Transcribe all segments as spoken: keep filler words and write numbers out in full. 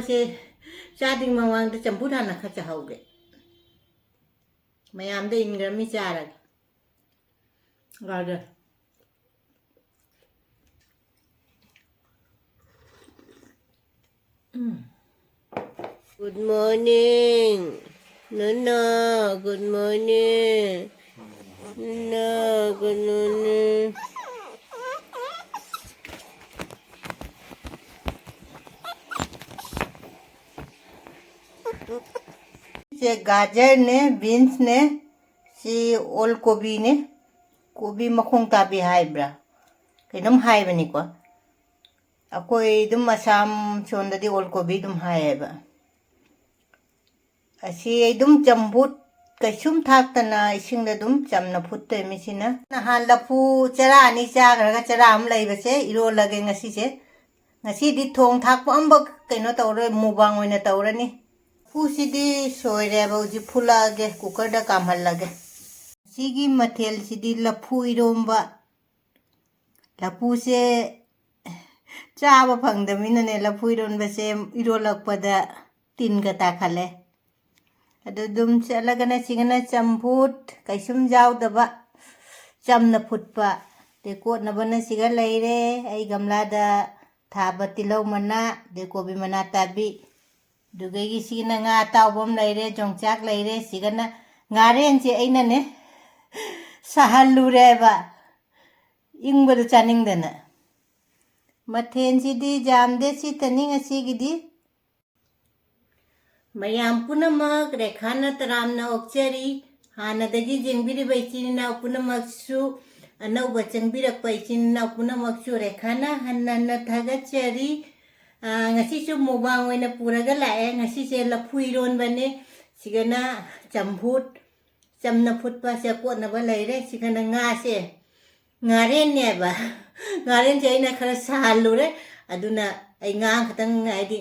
ꯁꯦ ꯆꯥꯗ꯭ꯔꯤꯉꯩ ꯃꯃꯥꯡꯗ ꯆꯝꯐꯨꯠ ꯍꯥꯟꯅ ꯈꯔ ꯆꯥꯍꯧꯒꯦ꯫ ꯃꯌꯥꯝꯗ ꯏꯟꯈ꯭ꯔꯃꯤ ꯆꯥꯔꯒꯦ꯫ ꯒꯥꯖꯔ꯫ ꯎꯝ꯫ Good morning. Nana, good morning. Nana, good morning. ꯁꯦ ꯒꯥꯖꯔꯅꯦ, ꯕꯤꯟꯁꯅꯦ, ꯁꯤ ꯑꯣꯜ ꯀꯣꯕꯤꯅꯦ꯫ ꯀꯣꯕꯤ ꯃꯈꯣꯡ ꯇꯥꯕꯤ ꯍꯥꯏꯕ꯭ꯔꯥ? ꯀꯩꯅꯣꯝ ꯍꯥꯏꯕꯅꯤꯀꯣ꯫ ꯑꯩꯈꯣꯏ ꯑꯗꯨꯝ ꯑꯁꯥꯝ ꯁꯣꯝꯗꯗꯤ ꯑꯣꯜ ꯀꯣꯕꯤ ꯑꯗꯨꯝ ꯍꯥꯏꯌꯦꯕ꯫ ꯑꯁꯤ ꯑꯩ ꯑꯗꯨꯝ ꯆꯝꯐꯨꯠ ꯀꯩꯁꯨꯝ ꯊꯥꯛꯇꯅ ꯏꯁꯤꯡꯗ ꯑꯗꯨꯝ ꯆꯝꯅ ꯐꯨꯠꯇꯣꯏꯃꯤ ꯁꯤꯅ꯫ ꯅꯍꯥꯟ ꯂꯐꯨ ꯆꯔꯥ ꯑꯅꯤ ꯆꯥꯈ꯭ꯔꯒ ꯆꯔꯥ ꯑꯃ ꯂꯩꯕꯁꯦ ꯏꯔꯣꯜꯂꯒꯦ ꯉꯁꯤꯁꯦ꯫ ꯉꯁꯤꯗꯤ ꯊꯣꯡ ꯊꯥꯛꯄ ꯑꯃꯐꯥꯎ ꯀꯩꯅꯣ ꯇꯧꯔꯣꯏ, ꯃꯨꯕꯥꯡ ꯑꯣꯏꯅ ꯇꯧꯔꯅꯤ꯫ ꯂꯐꯨꯁꯤꯗꯤ ꯁꯣꯏꯔꯦꯕ, ꯍꯧꯖꯤꯛ ꯐꯨꯠꯂꯛꯑꯒꯦ, ꯀꯨꯀꯔꯗ ꯀꯥꯝꯍꯜꯂꯒꯦ꯫ ꯁꯤꯒꯤ ꯃꯊꯦꯜꯁꯤꯗꯤ ꯂꯐꯨ ꯏꯔꯣꯝꯕ꯫ ꯂꯐꯨꯁꯦ ꯆꯥꯕ ꯐꯪꯗꯕꯅꯤꯅꯅꯦ, ꯂꯐꯨ ꯏꯔꯣꯟꯕꯁꯦ ꯏꯔꯣꯜꯂꯛꯄꯗ ꯇꯤꯟꯒ ꯇꯥꯈꯠꯂꯦ꯫ ꯑꯗꯨ ꯑꯗꯨꯝ ꯆꯠꯂꯒꯅ ꯁꯤꯒꯅ ꯆꯝꯐꯨꯠ, ꯀꯩꯁꯨꯝ ꯌꯥꯎꯗꯕ, ꯆꯝꯅ ꯐꯨꯠꯄ꯫ ꯑꯗꯩ ꯀꯣꯠꯅꯕꯅ ꯁꯤꯒ ꯂꯩꯔꯦ꯫ ꯑꯩ ꯒꯝꯂꯥꯗ ꯊꯥꯕ ꯇꯤꯜꯍꯧ ꯃꯅꯥ, ꯑꯗꯩ ꯀꯣꯕꯤ ꯃꯅꯥ ꯇꯥꯕꯤ꯫ ꯑꯗꯨꯗꯒꯤ ꯁꯤꯒꯅ ꯉꯥ ꯑꯇꯥꯎꯕ ꯑꯃ ꯂꯩꯔꯦ, ꯌꯣꯡꯆꯥꯛ ꯂꯩꯔꯦ꯫ ꯁꯤꯒꯅ ꯉꯥꯔꯦꯟꯁꯦ ꯑꯩꯅꯅꯦ ꯁꯥꯍꯜꯂꯨꯔꯦꯕ, ꯏꯪꯕꯗꯨ ꯆꯥꯅꯤꯡꯗꯅ꯫ ꯃꯊꯦꯜꯁꯤꯗꯤ ꯌꯥꯝꯗꯦ, ꯁꯤꯇꯅꯤ ꯉꯁꯤꯒꯤꯗꯤ꯫ ꯃꯌꯥꯝ ꯄꯨꯝꯅꯃꯛ ꯔꯦꯈꯥꯅ ꯇꯔꯥꯝꯅ ꯑꯣꯛꯆꯔꯤ꯫ ꯍꯥꯟꯅꯗꯒꯤ ꯌꯦꯡꯕꯤꯔꯤꯕ ꯏꯆꯤꯟ ꯏꯅꯥꯎ ꯄꯨꯝꯅꯃꯛꯁꯨ, ꯑꯅꯧꯕ ꯆꯪꯕꯤꯔꯛꯄ ꯏꯆꯤꯟ ꯏꯅꯥꯎ ꯄꯨꯝꯅꯃꯛꯁꯨ ꯔꯦꯈꯥꯅ ꯍꯟꯅ ꯍꯟꯅ ꯊꯥꯒꯠꯆꯔꯤ꯫ ꯑꯥ, ꯉꯁꯤꯁꯨ ꯃꯨꯛꯕꯥꯡ ꯑꯣꯏꯅ ꯄꯨꯔꯒ ꯂꯥꯛꯑꯦ꯫ ꯉꯁꯤꯁꯦ ꯂꯐꯨ ꯏꯔꯣꯟꯕꯅꯦ, ꯁꯤꯒꯅ ꯆꯝꯐꯨꯠ, ꯆꯝꯅ ꯐꯨꯠꯄꯁꯦ ꯀꯣꯠꯅꯕ ꯂꯩꯔꯦ꯫ ꯁꯤꯒꯅ ꯉꯥꯁꯦ, ꯉꯥꯔꯦꯟꯅꯦꯕ꯫ ꯉꯥꯔꯦꯟꯁꯦ ꯑꯩꯅ ꯈꯔ ꯁꯥꯍꯜꯂꯨꯔꯦ꯫ ꯑꯗꯨꯅ ꯑꯩ ꯉꯥ ꯈꯛꯇꯪ, ꯍꯥꯏꯗꯤ,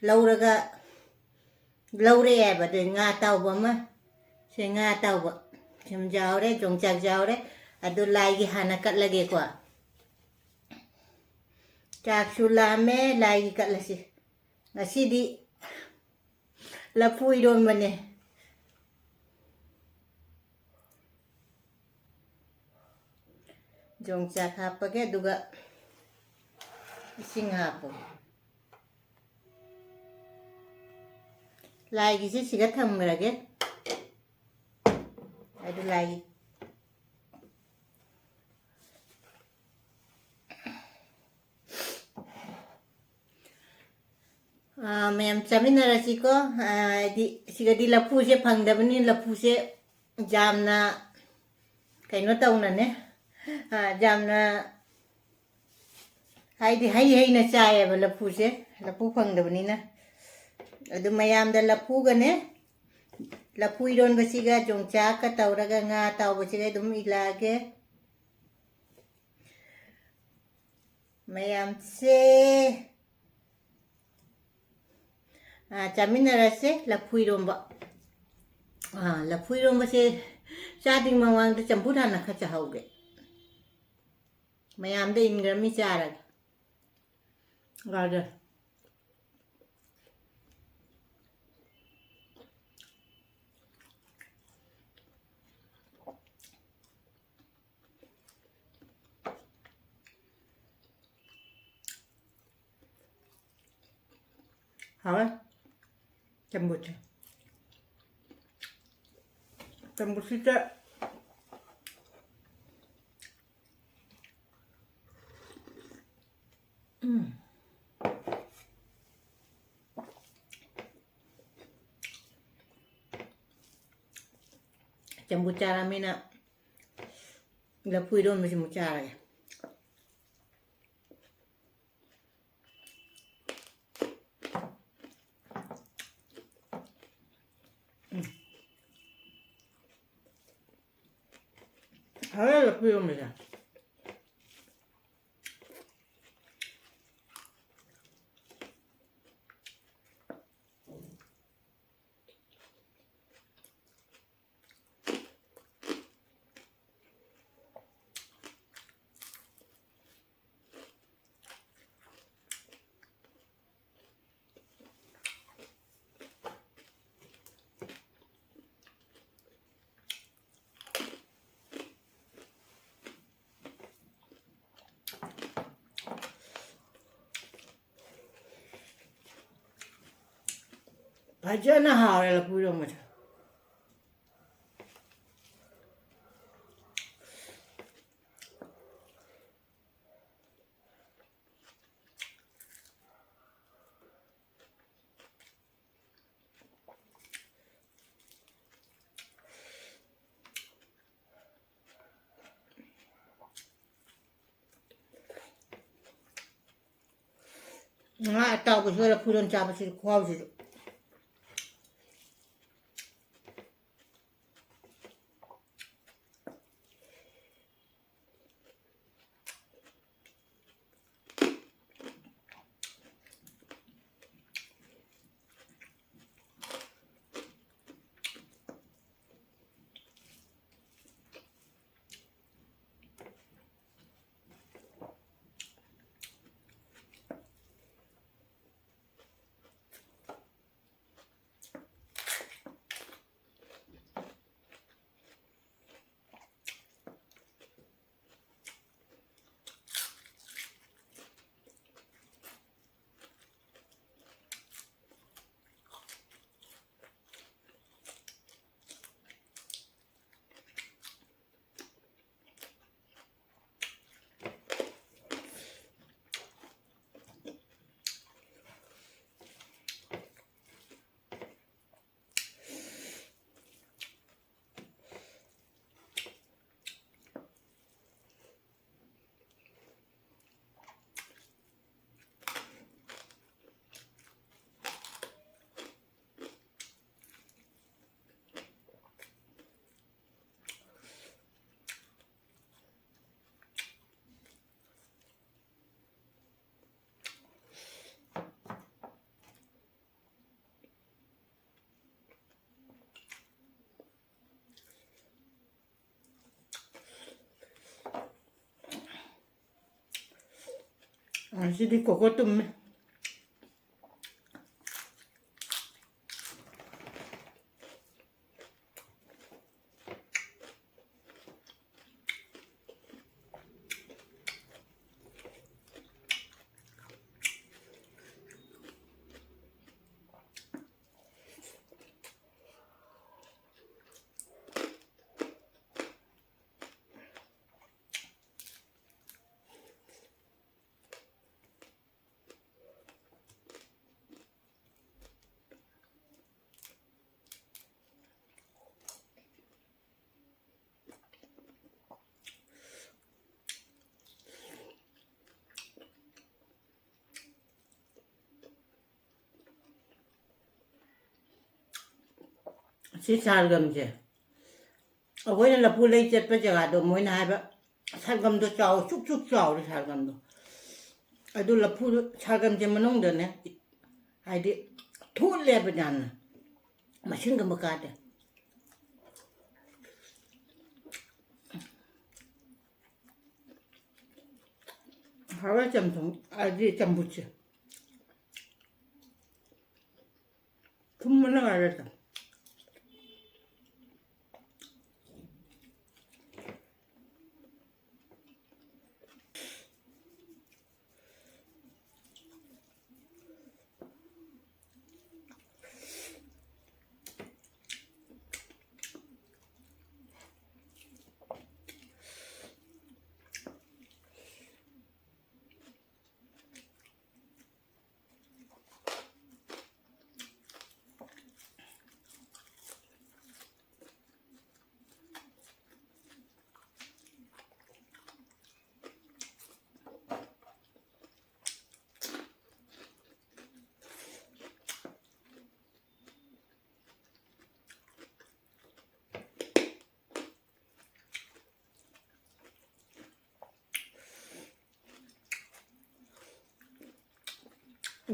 ꯂꯧꯔꯒ, ꯂꯧꯔꯛꯑꯦꯕ꯫ ꯑꯗꯩ ꯉꯥ ꯑꯇꯥꯎꯕ ꯑꯃ, ꯁꯦ ꯉꯥ ꯑꯇꯥꯎꯕ ꯁꯨꯝ ꯌꯥꯎꯔꯦ, ꯌꯣꯡꯆꯥꯛ ꯌꯥꯎꯔꯦ꯫ ꯑꯗꯨ ꯂꯥꯏꯒꯤ ꯍꯥꯟꯅ ꯀꯠꯂꯒꯦꯀꯣ꯫ ꯆꯥꯛꯁꯨ ꯂꯥꯝꯃꯦ, ꯂꯥꯏꯒꯤ ꯀꯠꯂꯁꯤ꯫ ꯉꯁꯤꯗꯤ ꯂꯐꯨ ꯏꯔꯣꯟꯕꯅꯦ꯫ ꯌꯣꯡꯆꯥꯛ ꯍꯥꯞꯄꯒꯦ, ꯑꯗꯨꯒ ꯏꯁꯤꯡ ꯍꯥꯞꯄꯒꯦ꯫ ꯂꯥꯏꯒꯤꯁꯦ ꯁꯤꯒ ꯊꯝꯈ꯭ꯔꯒꯦ꯫ ꯑꯗꯨ ꯂꯥꯏꯒꯤ ꯑꯥ, ꯃꯌꯥꯝ ꯆꯥꯃꯤꯟꯅꯔꯁꯤꯀꯣ꯫ ꯑꯥ, ꯍꯥꯏꯗꯤ ꯁꯤꯒꯗꯤ ꯂꯐꯨꯁꯦ ꯐꯪꯗꯕꯅꯤ, ꯂꯐꯨꯁꯦ ꯌꯥꯝꯅ ꯀꯩꯅꯣ ꯇꯧꯅꯅꯦ꯫ ꯑꯥ, ꯌꯥꯝꯅ ꯍꯥꯏꯗꯤ ꯍꯩ ꯍꯩꯅ ꯆꯥꯏꯌꯦꯕ ꯂꯐꯨꯁꯦ, ꯂꯐꯨ ꯐꯪꯗꯕꯅꯤꯅ꯫ ꯑꯗꯨ ꯃꯌꯥꯝꯗ ꯂꯐꯨꯒꯅꯦ, ꯂꯐꯨ ꯏꯔꯣꯟꯕꯁꯤꯒ ꯌꯣꯡꯆꯥꯛꯀ ꯇꯧꯔꯒ ꯉꯥ ꯑꯇꯥꯎꯕꯁꯤꯒ ꯑꯗꯨꯝ ꯏꯜꯂꯛꯑꯒꯦ꯫ ꯃꯌꯥꯝꯁꯦ, ꯑꯥ, ꯆꯥꯃꯤꯟꯅꯔꯁꯦ ꯂꯐꯨ ꯏꯔꯣꯝꯕ꯫ ꯑꯥ, ꯂꯐꯨ ꯏꯔꯣꯝꯕꯁꯦ ꯆꯥꯗ꯭ꯔꯤꯉꯩ ꯃꯃꯥꯡꯗ ꯆꯝꯐꯨꯠ ꯍꯥꯟꯅ ꯈꯔ ꯆꯥꯍꯧꯒꯦ꯫ ꯃꯌꯥꯝꯗ ꯏꯟꯈ꯭ꯔꯃꯤ ꯆꯥꯔꯒꯦ꯫ ꯒꯥꯖꯔ꯫ ꯍꯥꯎꯋꯦ꯫ ꯆꯝꯐꯨꯠꯁꯦ꯫ ꯆꯝꯐꯨꯠꯁꯤꯗ, ꯎꯝ꯫ ꯆꯝꯐꯨꯠ ꯆꯥꯔꯃꯤꯅ ꯂꯐꯨ ꯏꯔꯣꯟꯕꯁꯤꯃꯨꯛ ꯆꯥꯔꯒꯦ꯫ ꯎꯝ꯫ ꯍꯥꯎꯔꯦ ꯂꯐꯨ ꯏꯔꯣꯟꯕꯁꯦ꯫ ꯐꯖꯅ ꯍꯥꯎꯔꯦ ꯂꯐꯨ ꯏꯔꯣꯝꯕꯁꯦ꯫ ꯉꯥ ꯑꯇꯥꯎꯕꯁꯤꯒ ꯂꯐꯨ ꯏꯔꯣꯟ ꯆꯥꯕꯁꯤꯗꯤ ꯈꯨꯍꯥꯎꯁꯤꯁꯨ꯫ ꯉꯁꯤꯗꯤ ꯀꯣꯀꯣ ꯇꯨꯝꯃꯦ꯫ ꯁꯤ ꯁꯥꯜꯒꯝꯁꯦ ꯑꯩꯈꯣꯏꯅ ꯂꯐꯨ ꯂꯩ ꯆꯠꯄ ꯖꯒꯥꯗꯣ, ꯃꯣꯏꯅ ꯍꯥꯏꯕ ꯁꯥꯜꯒꯝꯗꯣ ꯆꯥꯎ, ꯆꯨꯛ ꯆꯨꯛ ꯆꯥꯎꯔꯦ ꯁꯥꯜꯒꯝꯗꯣ꯫ ꯑꯗꯨ ꯂꯐꯨꯗꯣ, ꯁꯥꯜꯒꯝꯁꯦ ꯃꯅꯨꯡꯗꯅꯦ, ꯍꯥꯏꯗꯤ ꯊꯣꯠꯂꯦꯕ ꯌꯥꯝꯅ, ꯃꯁꯤꯡꯒꯨꯝꯕ ꯀꯥꯗꯦ꯫ ꯍꯋꯥꯏ ꯆꯝꯊꯣꯡ, ꯍꯥꯏꯗꯤ ꯆꯝꯐꯨꯠꯁꯦ꯫ ꯊꯨꯝꯕꯅ ꯉꯥꯏꯔꯦꯗ꯫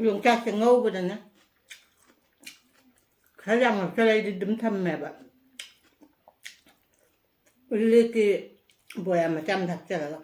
ꯌꯣꯡꯆꯥꯛꯁꯦ ꯉꯧꯕꯗꯅꯦ ꯈꯔ ꯌꯥꯝ ꯉꯧꯁꯜꯂ ꯑꯩꯗꯤ ꯑꯗꯨꯝ ꯊꯝꯃꯦꯕ꯫ ꯎꯂꯤꯀꯤ ꯕꯣꯌꯥ ꯃꯆꯥ ꯑꯃ ꯊꯥꯛꯆꯔꯒ꯫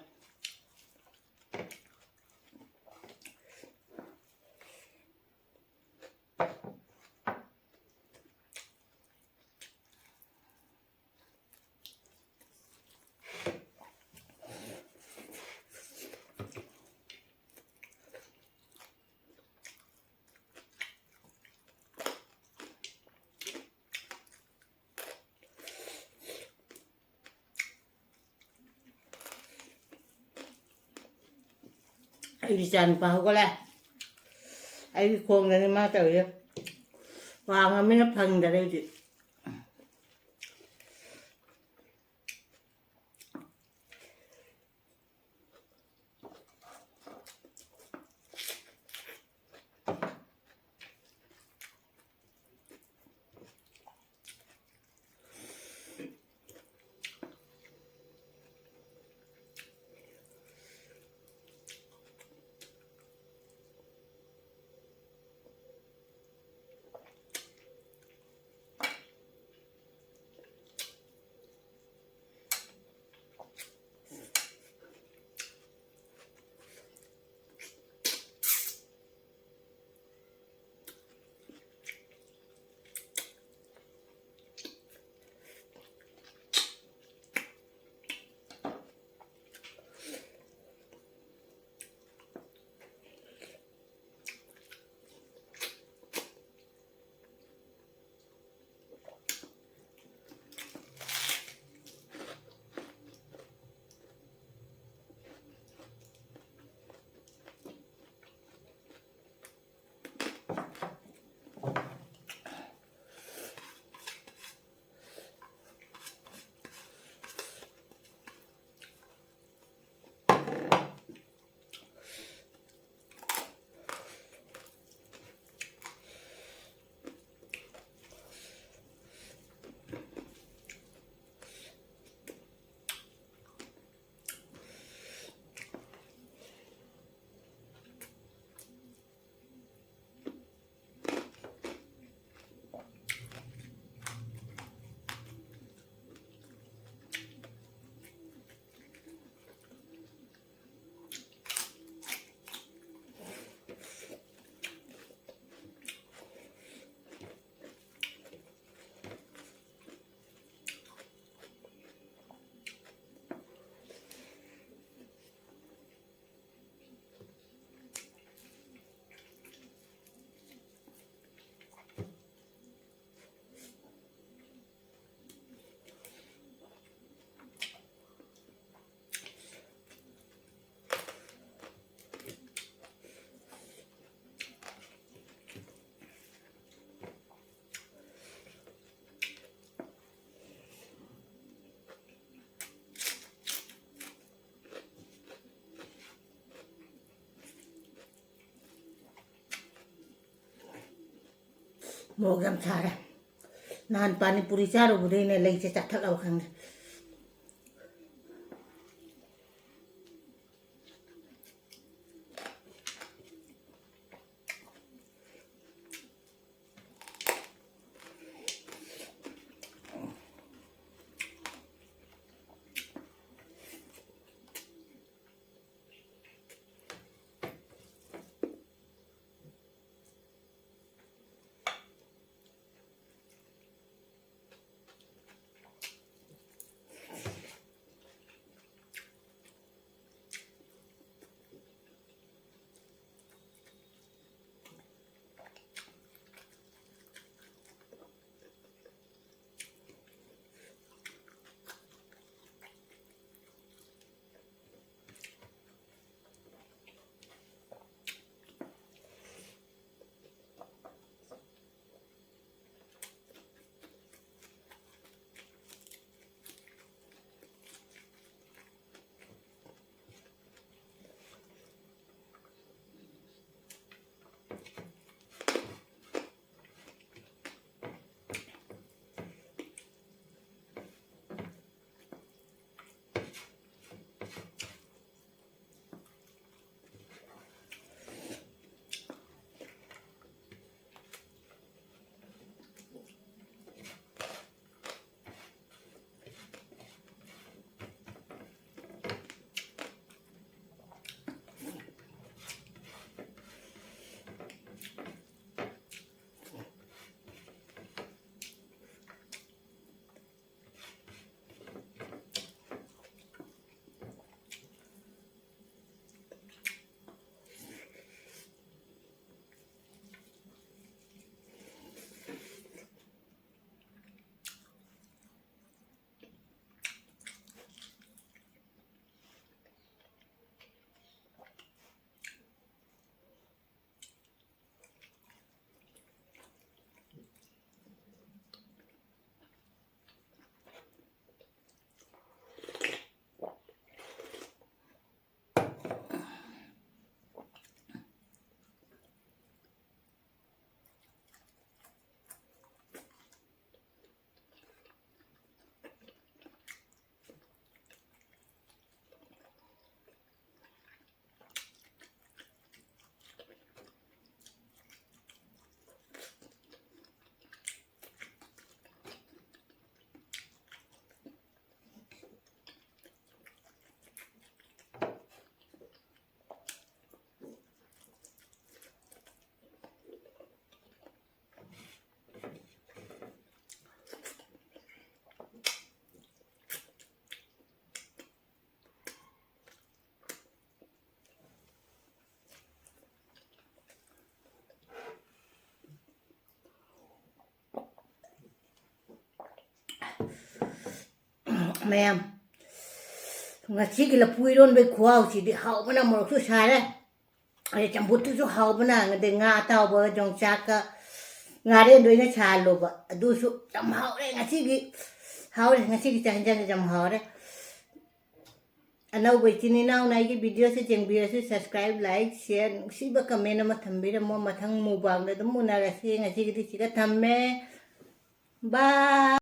ꯑꯩꯒꯤ ꯏꯆꯥ ꯅꯨꯄꯥ ꯍꯧꯒꯠꯂꯦ꯫ ꯑꯩꯒꯤ ꯈꯣꯡꯗꯅꯤ ꯃꯥ ꯇꯧꯔꯤꯁꯦ꯫ ꯋꯥꯡꯉꯃꯤꯅ ꯐꯪꯗꯔꯦ ꯍꯧꯖꯤꯛ꯫ ꯃꯣꯔꯣꯛ ꯌꯥꯝ ꯁꯥꯔꯦ꯫ ꯅꯍꯥꯟ ꯄꯥꯅꯤꯄꯨꯔꯤ ꯆꯥꯔꯨꯕꯗꯩꯅꯦ ꯂꯩꯁꯦ ꯆꯥꯊꯠꯂꯕ ꯈꯪꯗꯦ꯫ ꯃꯌꯥꯝ, ꯉꯁꯤꯒꯤ ꯂꯐꯨ ꯏꯔꯣꯟꯕꯒꯤ ꯈꯨꯍꯥꯎꯁꯤꯗꯤ ꯍꯥꯎꯕꯅ ꯃꯣꯔꯣꯛꯁꯨ ꯁꯥꯔꯦ, ꯑꯗꯩ ꯆꯝꯐꯨꯠꯇꯨꯁꯨ ꯍꯥꯎꯕꯅ, ꯑꯗꯩ ꯉꯥ ꯑꯇꯥꯎꯕ ꯌꯣꯡꯆꯥꯛꯀ ꯉꯥꯔꯦꯟꯗꯣ ꯑꯩꯅ ꯁꯥꯍꯜꯂꯣꯕ, ꯑꯗꯨꯁꯨ ꯌꯥꯝ ꯍꯥꯎꯔꯦ ꯉꯁꯤꯒꯤ꯫ ꯍꯥꯎꯔꯦ ꯉꯁꯤꯒꯤ ꯆꯥꯛ ꯌꯦꯟꯁꯥꯡꯁꯦ, ꯌꯥꯝ ꯍꯥꯎꯔꯦ꯫ ꯑꯅꯧꯕ ꯏꯆꯤꯟ ꯏꯅꯥꯎꯅ ꯑꯩꯒꯤ ꯚꯤꯗꯤꯑꯣꯁꯦ ꯌꯦꯡꯕꯤꯔꯁꯨ subscribe, like, share, ꯅꯨꯡꯁꯤꯕ comment ꯑꯃ ꯊꯝꯕꯤꯔꯝꯃꯣ꯫ ꯃꯊꯪ ꯃꯨꯛꯕꯥꯡꯗ ꯑꯗꯨꯝ ꯎꯅꯔꯁꯤ꯫ ꯉꯁꯤꯒꯤꯗꯤ ꯁꯤꯒ ꯊꯝꯃꯦ꯫ Bye꯫